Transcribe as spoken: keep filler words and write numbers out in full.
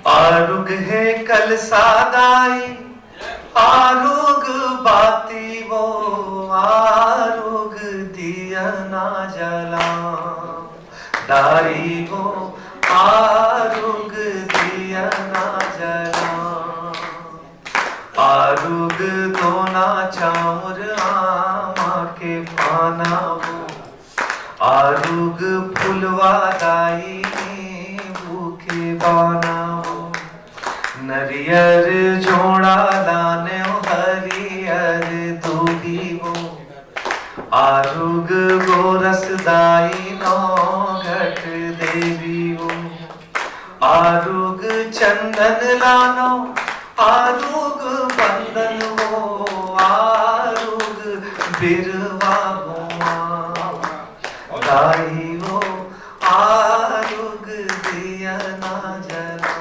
आरुग हे कलसा दाई, आरुग बाती वो, आरुग दिया ना जला दाई वो, आरुग दिया ना जला। आरुग दोना चाउर आमा के पाना वो, आरुग फुलवा दाई नींबू के बाना वो, नरियर जोड़ा लाने हरियर दूबी वो, आरुग गोरस दाई नौ घट देवी वो, आरुग चंदन लानो, आरुग